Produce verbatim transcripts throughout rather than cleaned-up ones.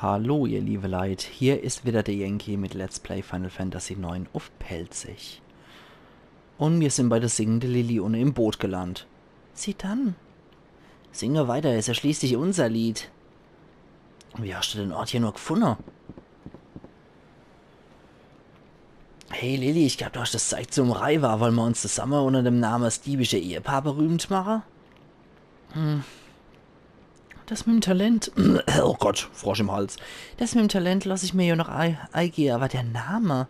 Hallo, ihr liebe Leit, hier is wieder der Yankee mit Let's Play Final Fantasy neun uff Pälzisch. Un mir sin bei der singende Lili unne im Boot gelandt. Zidane. Singe weiter, is ja schließlich unser Lied. Wie hascht du den Ort hier nur gfunne? Hey Lili, ich glaab, du hascht das Zeig zum Reiwe. Wolle mer uns zusamme unner dem Name Das diebische Ehepaar berühmt mache? Hm. Das mit'm Talent. Oh Gott, Frosch im Hals. Das mit'm Talent loss ich mir jo noch ei-, eigehe, awwer der Name.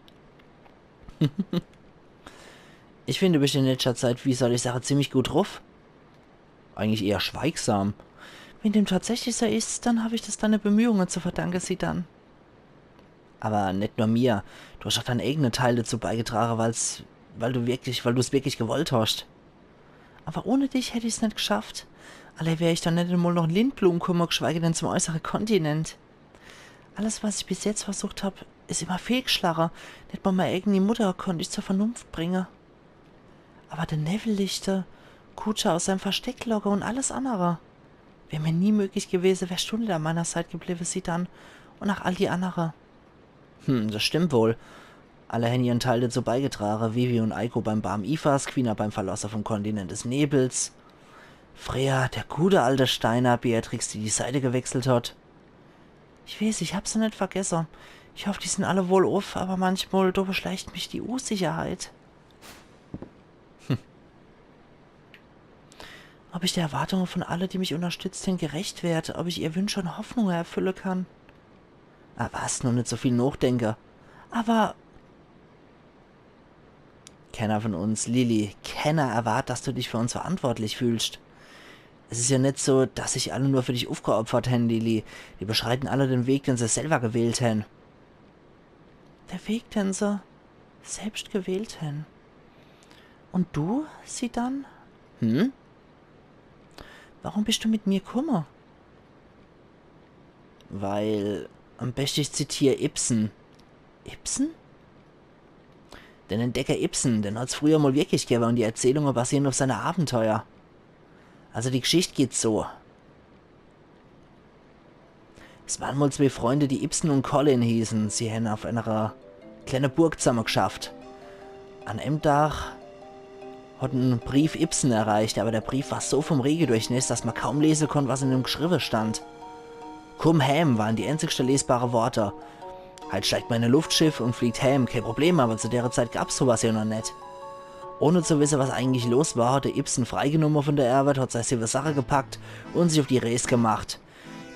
Ich find, du bischt in letschter Zeit, wie soll ich sage, ziemlich gut druff. Eigentlich eher schweigsam. Wenn dem tatsächlich so is, dann hab ich das deine Bemühunge zu verdanke, Zidane. Awwer net nur mir. Du hascht ach dein eigene Teil dazu beigetrage, weil's, weil du wirklich, weil du's wirklich gewollt hascht. Awwer ohne dich hätt ich's net gschafft. Alla wär ich doch net emol noch in Lindblumkummer, gschweige denn zum äußere Kontinent. Alles, was ich bis jetzt versucht hab, is immer fehlgschlage. Net mol mei eigeni Mutter konnt ich zur Vernunft bringe. Awwer de Newwellichter, Kuja aus seim Versteck locke un alles annere. Wär mir nie möglich gewese, wärscht du net an meiner Seit gebliwwe, Zidane. Un ach all die annere. Hm, das stimmt wohl. Alle hän ihren Teil dazu beigetrage. Vivi un Eiko beim Baam Ifas, Quina beim Verlosse vom Kontinent des Nebels. Freya, der gute alte Steiner, Beatrix, die die Seite gewechselt hat. Ich weeß, ich hab se net vergesse. Ich hoff, die sin alle wohluff, awwer manchmol, do beschleicht mich die Unsicherheit. Hm. Ob ich de Erwartunge von alle, die mich unterstützt hän, gerecht werd, ob ich ihr Wünsche un Hoffnunge erfülle kann. Ah, was? Nur net so viel nochdenke. Awwer kenner von uns, Lili, kenner erwart, dass du dich für uns verantwortlich fühlscht. Es is ja net so, dass sich alle nur für dich uffgeopfert hän, Lili. Die beschreiten alle den Weg, den se selwer gewählt hän. Der Weg, den se selbscht gewählt hän. Un du, Zidane? Hm? Warum bischt du mit mir kumme? Weil, am beschte ich zitier Ibsen. Ibsen? Den Entdecker Ibsen, den hat's früher mol wirklich gewwe un die Erzählunge basieren uff seine Abenteuer. Also die Gschicht geht so. Es waren mol zwee Freunde, die Ibsen un Colin hießen. Sie hän uff enere kleene Burg zamme gschafft. An em Dag hat en Brief Ibsen erreicht, awwer der Brief war so vom Rege durchnässt, dass mer kaum lese konnt, was in em gschriwwe stand. „Kumm hääm“, waren die änzigschte lesbare Worte. „Heit steigt mer in e Luftschiff un fliegt hääm, kee Problem, awwer zu dere Zeit gab's so was jo noch net.“ Ohne zu wisse, was eigentlich los war, hat de Ibsen freigenomme von der Ärwet, hat sei siwwe Sache gepackt un sich uff die Rees gemacht.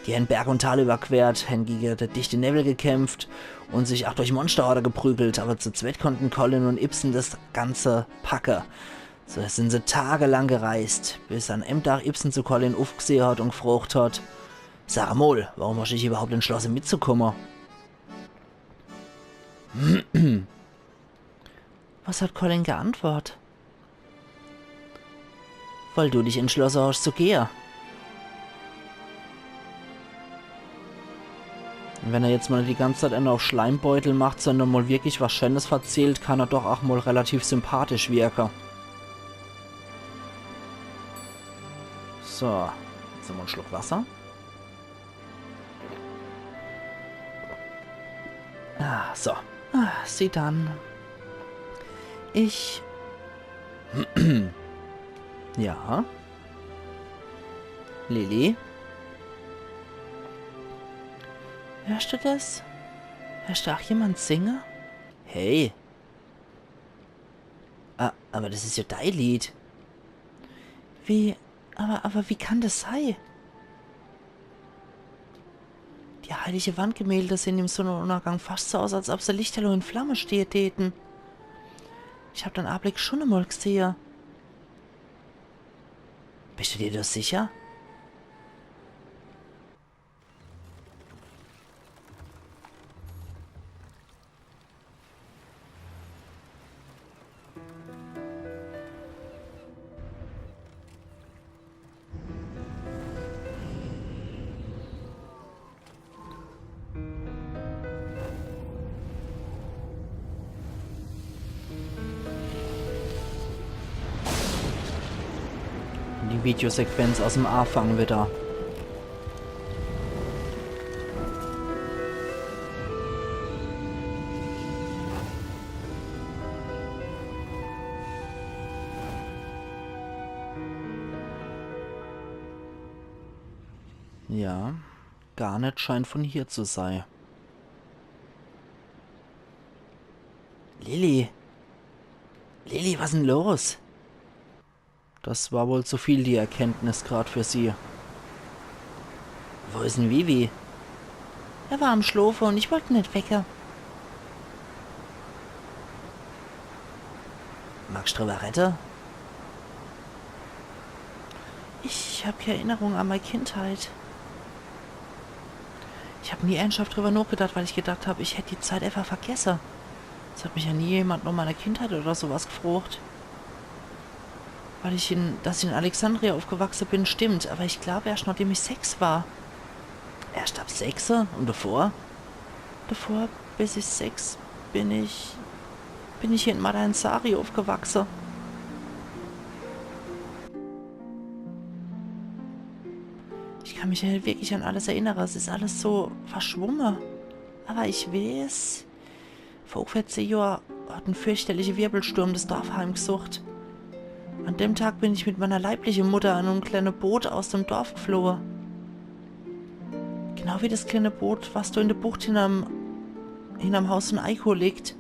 Die hän Berg un Tal überquert, hän gege de dichte Newwel gekämpft un sich ach durch Monsterhorde geprügelt, awwer zu zwett konnten Colin un Ibsen das Ganze packe. So sin se tagelang gereist, bis an em Dag Ibsen zu Colin uffgsehe hat un gfrocht hat: „Sag mol, warum hascht dich iwwerhaupt entschlosse mitzukumme?“ Was hat Colin geantwort? „Weil du dich entschlosse hascht zu gehe.“ Wenn er jetzt mol net die ganze Zeit ääner uff Schleimbeutel macht, sondern mol wirklich was Scheenes verzählt, kann er doch ach mol relativ sympathisch wirke. So, jetzt nochmol en Schluck Wasser. Ah, so. Ah, Zidane. Ich. Ja. Lili? Hörscht du das? Hörscht du ach jemand singe? Hey. Ah, awwer das is jo dei Lied. Wie, awwer, awwer wie kann das sei? Die heilige Wandgemälde sehn im Sonnenuntergang fascht so aus, als ob se lichterloh in Flamme stehe däten. Ich hab den Anblick schun emol gsehe. Bischt du dir do sicher? Die Videosequenz aus'm Aafang widder. Ja, Garnet scheint von hier zu sei. Lilly. Lilly, was 'n los? Das war wohl zu viel, die Erkenntnis, grad für sie. Wo is 'n Vivi? Er war am Schlofe und ich wollt 'n net wecke. Magst drüber redde? Ich hab kee Erinnerung an mei Kindheit. Ich hab nie ernsthaft drüber nochgedacht, weil ich gedacht hab, ich hätt die Zeit einfach vergesse. Es hat mich ja nie jemand nach meiner Kindheit oder so was gefrocht. Weil ich in, dass ich in Alexandria aufgewachse bin, stimmt. Aber ich glaub, erst nachdem ich sechs war. Erst ab sechse? Und davor? Davor, bis ich sechs, bin ich, bin ich hier in Madain Sari aufgewachse. Ich kann mich ja nicht wirklich an alles erinnere. Es is alles so verschwumme. Aber ich weeß, vor ungefähr zehn Johr hat en fürchterliche Wirbelsturm das Dorf heimgesucht. An dem Tag bin ich mit meiner leibliche Mutter an em kleine Boot aus dem Dorf geflohe. Genau wie das kleine Boot, was do in der Bucht hinterm, hinterm Haus von Eiko liegt.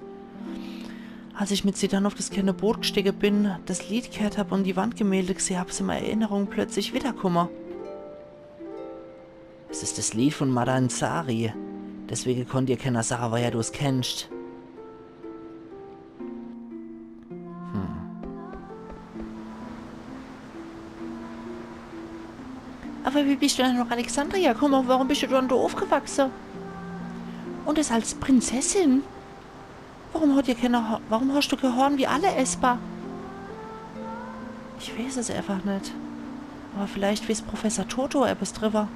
Als ich mit Zidane auf das kleine Boot gestiege bin, das Lied gehört hab und die Wandgemälde geseh hab, sin mei Erinnerunge plötzlich wiederkumme. Es is das Lied von Madain Sari. Deswege konnt dir kenner sage, woher du's kennst. Hm. Aber wie bist du dann nach Alexandria gekommen? Warum bist du dann da aufgewachsen? Und das als Prinzessin? Warum hat dir keiner, warum hast du kein Horn wie alle Esper? Ich weiß es einfach nicht. Aber vielleicht weiß Professor Toto etwas drüber.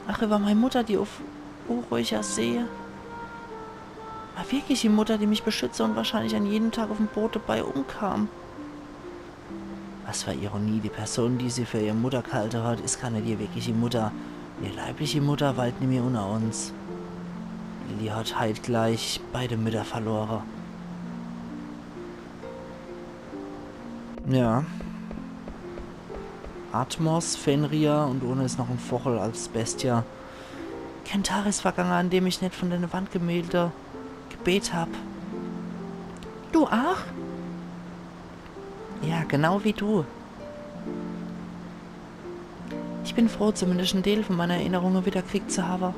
Ach, über meine Mutter, die auf Unruhiger See. War wirklich die Mutter, die mich beschützte und wahrscheinlich an jedem Tag auf dem Boot dabei umkam. Was für Ironie, die Person, die sie für ihre Mutter gehalten hat, ist gar nicht ihre wirkliche Mutter. Ihre leibliche Mutter weilt nimmer unter uns. Lilly hat halt gleich beide Mütter verloren. Ja. Atmos, Fenrir und unne ist noch ein Vochel als Bestia. Kein Tag ist vergangen, an dem ich nicht von den Wandgemälde gebet hab. Du auch? Ja, genau wie du. Ich bin froh, zumindest einen Teil von meiner Erinnerungen wieder gekriegt zu haben.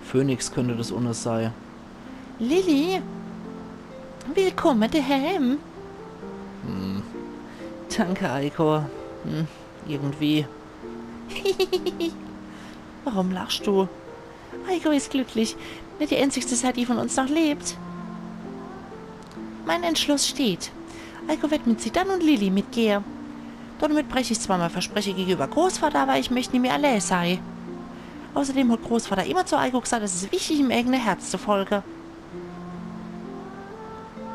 Phönix könnte das unne sei. Lilly, willkommen daheim. Hm. Danke, Eiko. Hm, irgendwie. Warum lachst du? Eiko ist glücklich. Nicht die einzigste Sadie von uns noch lebt. Mein Entschluss steht. Eiko wird mit Zidane und Lilly mitgehen. Damit breche ich zwar mein Versprechen gegenüber Großvater, aber ich möchte nimmer allein sein. Außerdem hat Großvater immer zu Eiko gesagt, es ist wichtig, dem eigenen Herz zu folgen.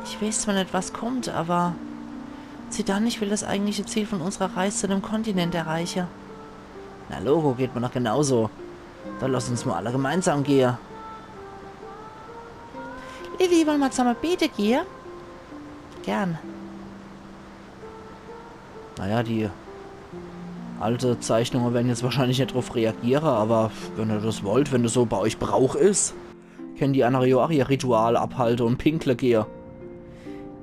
Ich weiß zwar nicht, was kommt, aber Zidane, ich will das eigentliche Ziel von unserer Reise zu dem Kontinent erreichen. Na logo, geht mir doch genauso. Dann lass uns mal alle gemeinsam gehen. Lilly, wollen wir zusammen beten gehen? Gern. Naja, die alte Zeichnungen werden jetzt wahrscheinlich nicht drauf reagieren, aber wenn ihr das wollt, wenn das so bei euch Brauch ist, können die andere ja auch ihr Ritual abhalten und pinkle gehen.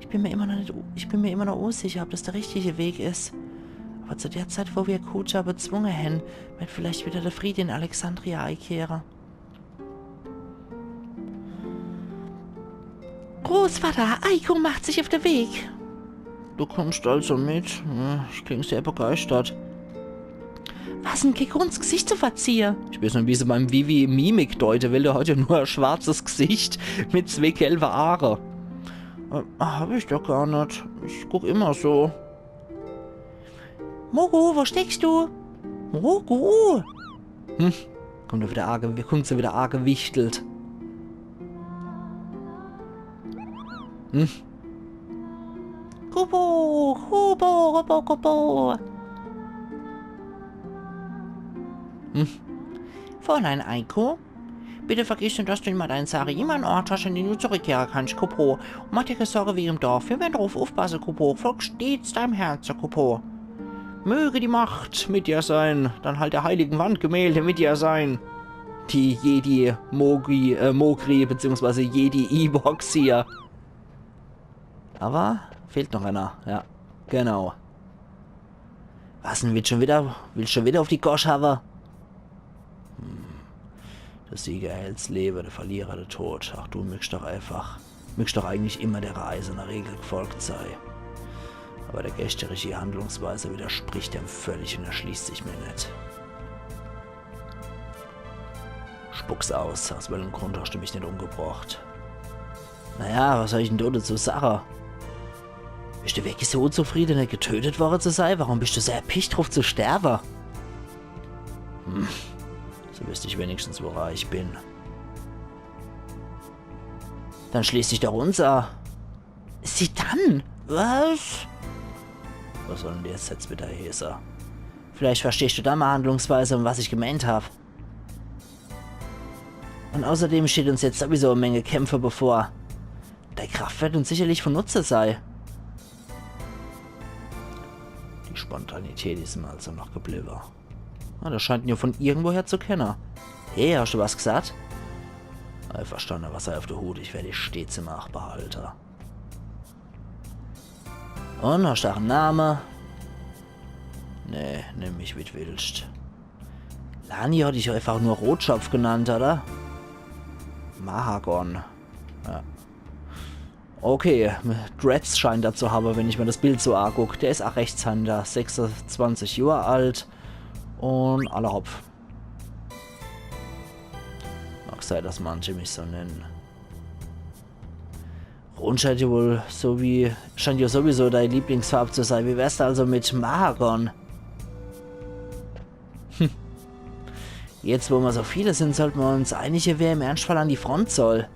Ich bin mir immer noch nicht, ich bin mir immer noch unsicher, ob das der richtige Weg ist. Aber zu der Zeit, wo wir Kuja bezwungen haben, wird vielleicht wieder der Friede in Alexandria einkehren. Großvater, Eiko macht sich auf den Weg. Du kommst also mit? Ja, ich kling sehr begeistert. Was ein Grund, das Gesicht zu verziehen. Ich weiß nicht, wie sie beim Vivi Mimik deuten will, der hat ja nur ein schwarzes Gesicht mit zwei gelben Aachen. Äh, hab ich doch gar nicht. Ich guck immer so. Mogu, wo steckst du? Mogu! Hm, kommt er wieder arge, kommt sie wieder argewichtelt. Hm. Kupo, Kupo, Kupo, Kupo. Hm. Fräulein Eiko? Bitte vergiss nicht, dass du in Madain Sari immer einen Ort hast, an den du zurückkehren kannst, Kupo. Und mach dir keine Sorge wegen dem Dorf. Wir werden drauf aufpassen, Kupo. Folg stets deinem Herzen, Kupo. Möge die Macht mit dir sein. Dann halt der heiligen Wandgemälde mit dir sein. Die Jedi Mogri, äh, Mogri, beziehungsweise Jedi Ewoks hier. Aber fehlt noch einer. Ja, genau. Was denn, willst schon wieder, willst schon wieder auf die Gosch hawe? Hm. Der Sieger erhält's Lebe, der Verlierer der Tod. Ach, du möchtest doch einfach, möchtest doch eigentlich immer der eiserne Regel gefolgt sei. Aber der gestrige Handlungsweise widerspricht dem völlig und erschließt sich mir net. Spuck's aus, aus welchem Grund hast du mich net umgebracht? Naja, was soll ich denn do dazu sage? Bist du wirklich so unzufrieden, net getötet worre zu sei? Warum bist du so erpicht druff zu sterbe? Hm, so wüsst ich wenigstens, wora ich bin. Dann schließ dich doch uns a. Zidane? Was? Was soll denn das jetzt wieder heeße? Vielleicht verstehst du dann mei Handlungsweise und was ich gemeint hab. Und außerdem steht uns jetzt sowieso e Menge Kämpfe bevor. Dei Kraft wird uns sicherlich von Nutze sei. Die Spontanität is mir also noch gebliebe. Ah, der scheint en ja von irgendwoher zu kenne. Hey, hast du was gesagt? Ei, verstanne, was sei auf de Hut, ich werd dich stets im Aach behalte. Und hast du ach en Name? Nee, nimm mich, wie d' willst. Lani hat dich einfach nur Rotschopf genannt, oder? Mahagon. Ja. Okay, Dreads scheint er zu habe, wenn ich mir das Bild so aguck. Der is ach Rechtshänder, sechsundzwanzig Johr alt. Und alla hopp. Mag sei, dass manche mich so nennen. Rot scheint ja wohl so wie, scheint ja sowieso dei Lieblingsfarb zu sei. Wie wär's da also mit Mahagon? Hm. Jetzt, wo mer so viele sind, sollte mer uns einige, wer im Ernstfall an die Front soll.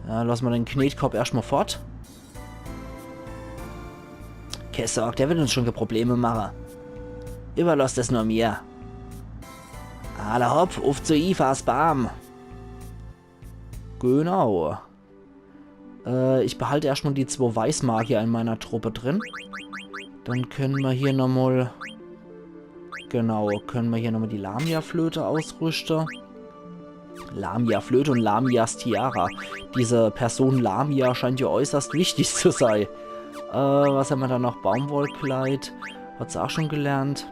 Ja, lass mer den Knetkopp erscht mal fort. Kee Sorg, der wird uns schon kee Probleme mache. Überlass das nur mir. Alla hopp, uff zu Ifas Baam. Genau. Äh, ich behalte erscht mal die zwo Weißmagier in meiner Truppe drin. Dann können mer hier nochmal, genau, können mer hier nochmal die Lamia-Flöte ausrüsten. Lamia-Flöte und Lamias Tiara. Diese Person Lamia scheint ja äußerst wichtig zu sei. Äh, was haben wir da noch? Baumwollkleid. Hat's auch schon gelernt.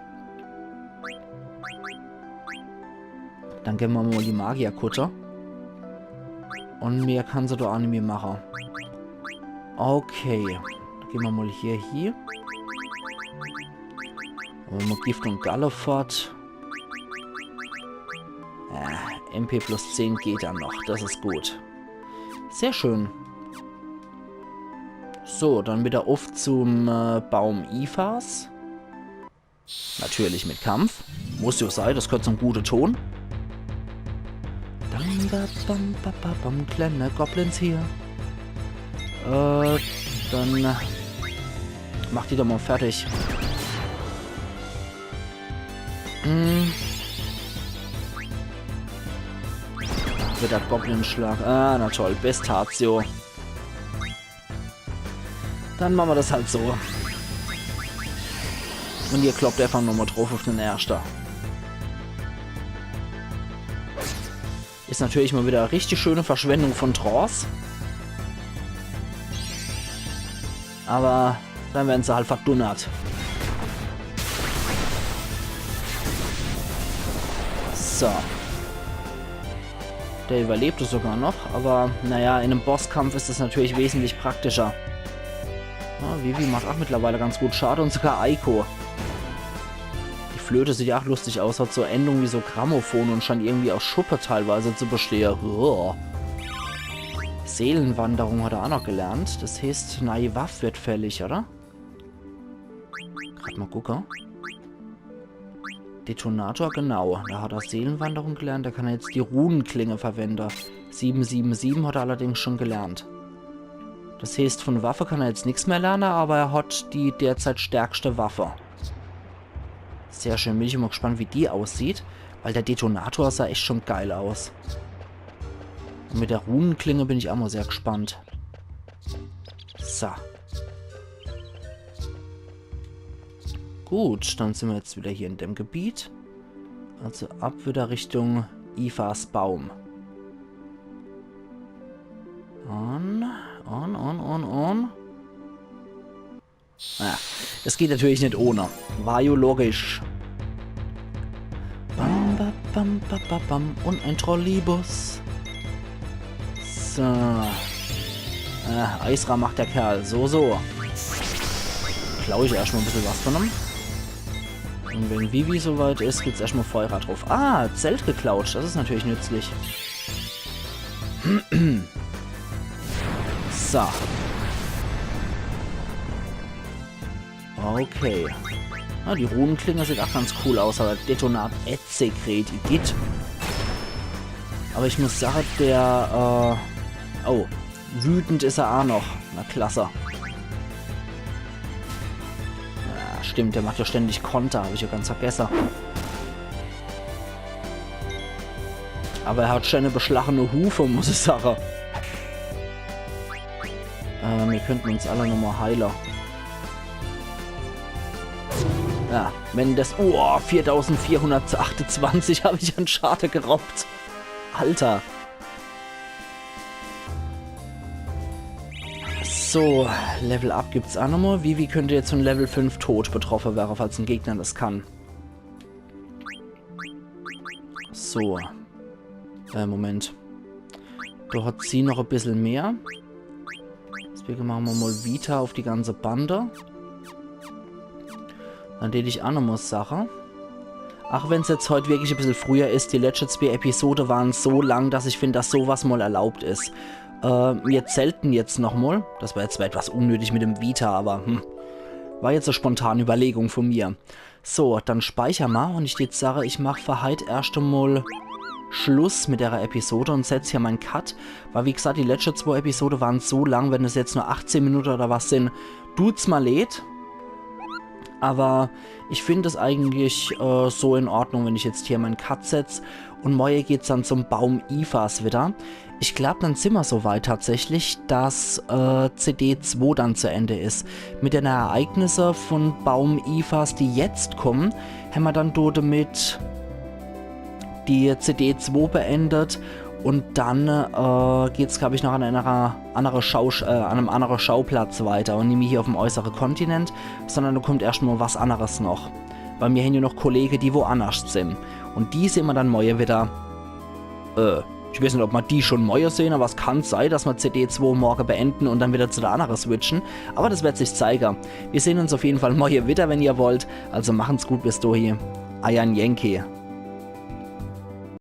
Dann gebe mer mal die Magierkutte. Und mehr kann se doch auch nimmi mache. Okay. Dann gehen mer mal hier, hier. Und mal Gift und Galle fort. Ja, M P plus zehn geht dann noch. Das ist gut. Sehr schön. So, dann wieder uff zum, äh, Baum Ifas. Natürlich mit Kampf. Muss ja sei, das gehört zum gute Ton. Dam, da, bam, ba, ba, bam, kleine Goblins hier. Äh, dann, äh, mach die doch mal fertig. Hm. Wieder Goblin-Schlag. Ah, na toll. Bestatio. Dann mache mer das halt so. Und ihr kloppt einfach nochmal drauf auf den Erster. Ist natürlich mal wieder e richtig schöne Verschwendung von Trance. Aber dann werden se halt verdunnert. So. Der überlebt es sogar noch, aber naja, in einem Bosskampf ist es natürlich wesentlich praktischer. Ja, Vivi macht auch mittlerweile ganz gut Schade und sogar Eiko. Die Flöte sieht ja auch lustig aus, hat so Endungen wie so Grammophon und scheint irgendwie aus Schuppe teilweise zu bestehen. Uah. Seelenwanderung hat er auch noch gelernt. Das heißt, neue Waff wird fällig, oder? Grad mal gucke. Detonator, genau. Da hat er Seelenwanderung gelernt. Da kann er jetzt die Runenklinge verwende. Sieben sieben sieben hat er allerdings schon gelernt. Das heißt, von Waffe kann er jetzt nix mehr lerne, aber er hat die derzeit stärkste Waffe. Sehr schön, bin ich immer gespannt, wie die aussieht, weil der Detonator sah echt schon geil aus. Und mit der Runenklinge bin ich auch mal sehr gespannt. So. Gut, dann sin mer jetzt wieder hier in dem Gebiet. Also ab wieder Richtung Ifas Baum. On, on, on, on, on. Ah, es geht natürlich net ohne. War jo logisch. Bam, ba, bam, ba, ba, bam. Und ein Trollibus. So. Ah, Eisra macht der Kerl. So, so. Klau ich erscht mal e bissel was von em. Und wenn Vivi soweit is, gibt's erscht mal Feuer drauf. Ah, Zelt geklaut. Das is natürlich nützlich. So. Okay. Ah, die Runenklinge sieht auch ganz cool aus, aber Detonat Sekret, igitt. Aber ich muss sage, der, äh, oh, wütend is er a noch. Na klasse. Ja, stimmt, der macht ja ständig Konter, hab ich ja ganz vergesse. Aber er hat schöne beschlachene Hufe, muss ich sage. Äh, mir könnten uns alle nochmal heile. Ja, wenn das... Oh, viertausendvierhundertachtundzwanzig hab ich an Schade gerobbt. Alter. So, Level Up gibt's a nochmal. Vivi könnte jetzt von Level fünf Tod betroffen wäre, falls ein Gegner das kann. So. Äh, Moment. Da hat sie noch e bissel mehr. Deswegen machen wir mal Vita auf die ganze Bande. Dann tät ich a nochmal Sache. Ach, wenn's jetzt heut wirklich e bissel früher is, die letschte zwee Episode waren so lang, dass ich find, dass sowas mal erlaubt is. Äh, mir zelten jetzt nochmal. Das war jetzt zwar etwas unnötig mit dem Vita, aber hm. War jetzt e spontane Überlegung von mir. So, dann speicher ma und ich jetzt sage, ich mach für heit erscht emol Schluss mit der Episode und setz hier mein Cut. Weil wie gesagt, die letschte zwee Episode waren so lang, wenn es jetzt nur achtzehn Minute oder was sin, tut's ma leed. Aber ich find es eigentlich äh, so in Ordnung, wenn ich jetzt hier mein Cut setz. Und morje geht's dann zum Baum Ifas wieder. Ich glaub, dann sin ma so weit tatsächlich, dass äh, C D zwei dann zu Ende is. Mit den Ereignisse von Baum Ifas, die jetzt kommen, hämmer dann do damit die C D zwei beendet. Und dann äh, geht's, glaub ich, noch an einer andere Schau äh, an einem anderen Schauplatz weiter und nimmi hier auf dem äußeren Kontinent, sondern da kommt erscht mal was anderes noch. Weil mir hän ja noch Kollege, die woanderscht sin. Und die sehn ma dann morje wieder. Äh, ich weiß net, ob ma die schon morje sehn, aber es kann sei, dass ma C D zwei morje beenden und dann wieder zu der andere switchen. Aber das wird sich zeige. Wir sehn uns auf jeden Fall morje wieder, wenn ihr wollt. Also machen's gut bis dohi. Eier Yankee.